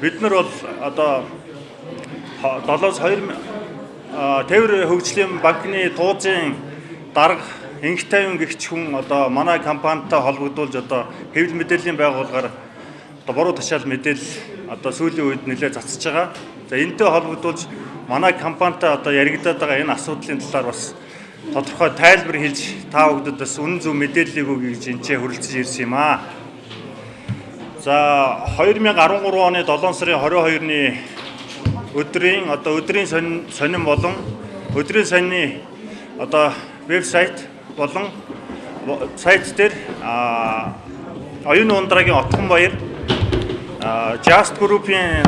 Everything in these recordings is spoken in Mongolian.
Бид нар бол одоо 7-2 Тээвэр хөгжлийн банкны туузын дарга Инх Тайван гэгч хүн одоо манай компанитай холбогдуулж одоо хэвлэл мэдээллийн байгууллагаар одоо буруу тушаал мэдээлэл одоо сүүлийн үед нэлээд цацж байгаа. За энэтэй холбогдуулж манай компанитай одоо яригадаад байгаа энэ асуудлын талаар бас тодорхой тайлбар хэлж та бүхэнд бас үнэн зөв мэдээллийг өгье гэж энэ ч хүрэлцэж ирсэн юм аа. За 2013 оны 7 сарын 22-ны өдрийн одоо өдрийн сонин болон өдрийн сонины одоо вебсайт болон сайт дээр Оюун Ундрагийн Отгонбаяр Just Group-ийн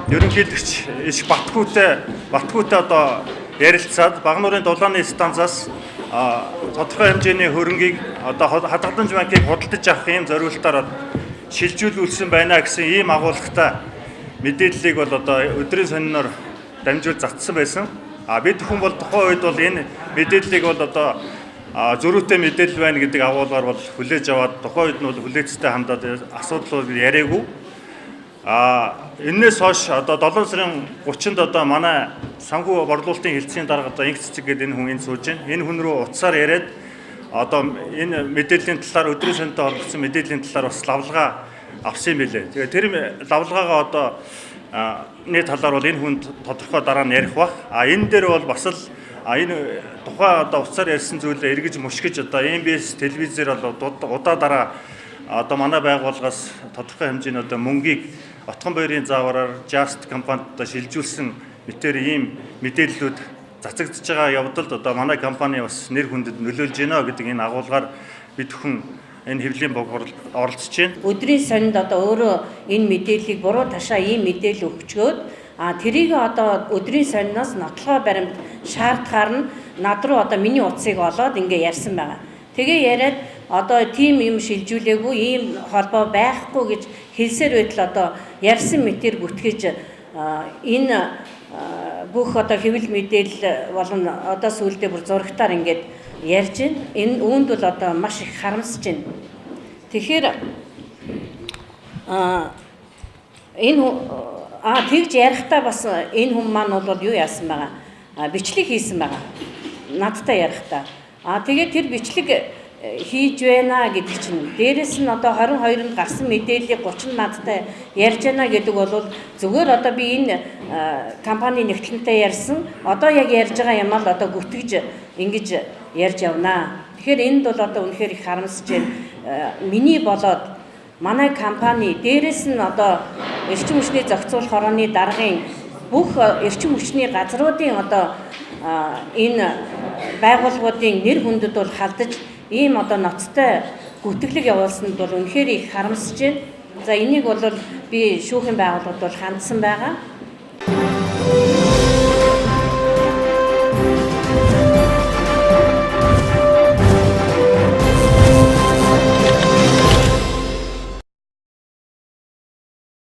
ерөнхийлөгч Иш Батгүүтэй одоо ярилцаад Багануурын дулааны станцаас тодорхой хэмжээний хөрөнгийг одоо хадгаламж банкыг худалдаж авах ийм зориултаар шилжүүлүүлсэн байна гэсэн ийм агуулгатай мэдээллийг бол одоо өдрийн сониноор дамжуул затсан байсан. А бид хүн бол тухайн үед бол энэ мэдээллийг бол одоо зөрүүтэй мэдээлэл байна гэдэг агуулгаар бол хүлээж аваад тухайн үед нь бол хүлээцтэй хандаад асуудал бол яриаггүй. Энээс хойш одоо 7 сарын 30-нд одоо манай санхүү борлуулалтын хэлтсийн дарга одоо Инх Цэцэг гэдэг энэ хүн энд сууж байна. Энэ хүн рүү утсаар яриад одоо энэ мэдээллийн талаар өдрийн сонинтой холбогдсон мэдээллийн талаар бас лавлгаа авсан юм билээ. Тэгээ тэр лавлгаагаа одоо нэг талаар бол энэ хүнд тодорхой дараа нь ярих бах. А энэ дээр бол бас л энэ тухайн одоо утсаар ярьсан зүйлээ эргэж мушгиж одоо MBS телевизээр бол удаа дараа одоо манай байгууллагаас тодорхой хэмжээний одоо мөнгийг Отгонбаярын заавраар Just компанид одоо шилжүүлсэн мэтээр ийм мэдээллүүд цацагдж байгаа явдалд одоо манай компани бас нэр хүндэд нөлөөлж байна гэдэг энэ агуулгаар бид хүн энэ хэвлэлийн богоролд оролцож байна. Өдрийн сонинд одоо өөрөө энэ мэдээллийг буруу ташаа ийм мэдээлэл өгчөөд тэрийг одоо өдрийн сониноос нотлогоо баримт шаардахаар нь над руу одоо миний утсыг олоод ингээ ярьсан байгаа. Тэгээ яриад одоо тийм юм шилжүүлээгүй, ийм холбоо байхгүй гэж хэлсээр байтал одоо ярьсан мэтэр гүтгэж энэ бүх одоо хэвлэл мэдээлэл болон одоо сүүлдээ бүр зурагтаар ингээд ярьж байна. Энэ үүнд бол одоо маш их харамсаж байна. Тэгэхээр энэ тэгж ярихдаа бас энэ хүн маань бол юу яасан байгаа? Бичлэг хийсэн байгаа. Надтай ярихдаа. Тэгээд тэр бичлэг хийж байна гэдэг чинь дээрэс нь одоо 22-нд гарсан мэдээллийг 30-нд надтай ярьж байна гэдэг бол зүгээр одоо би энэ компани нэгтлэнтэй ярьсан одоо яг ярьж байгаа юм ал одоо гүтгэж ингэж ярьж явнаа. Тэгэхээр энд бол одоо үнэхээр их харамсаж байна. Миний болоод манай компани дээрэс нь одоо эрчим хүчний зохицуулах хорооны даргын бүх эрчим хүчний газруудын одоо энэ байгууллагуудын нэр хүндэд бол халдаж ийм одоо ноцтой гүтгэлэг явуулсанд бол үнэхээр их харамсаж байна. За энийг бол би шүүхийн байгууллагад бол хандсан байгаа.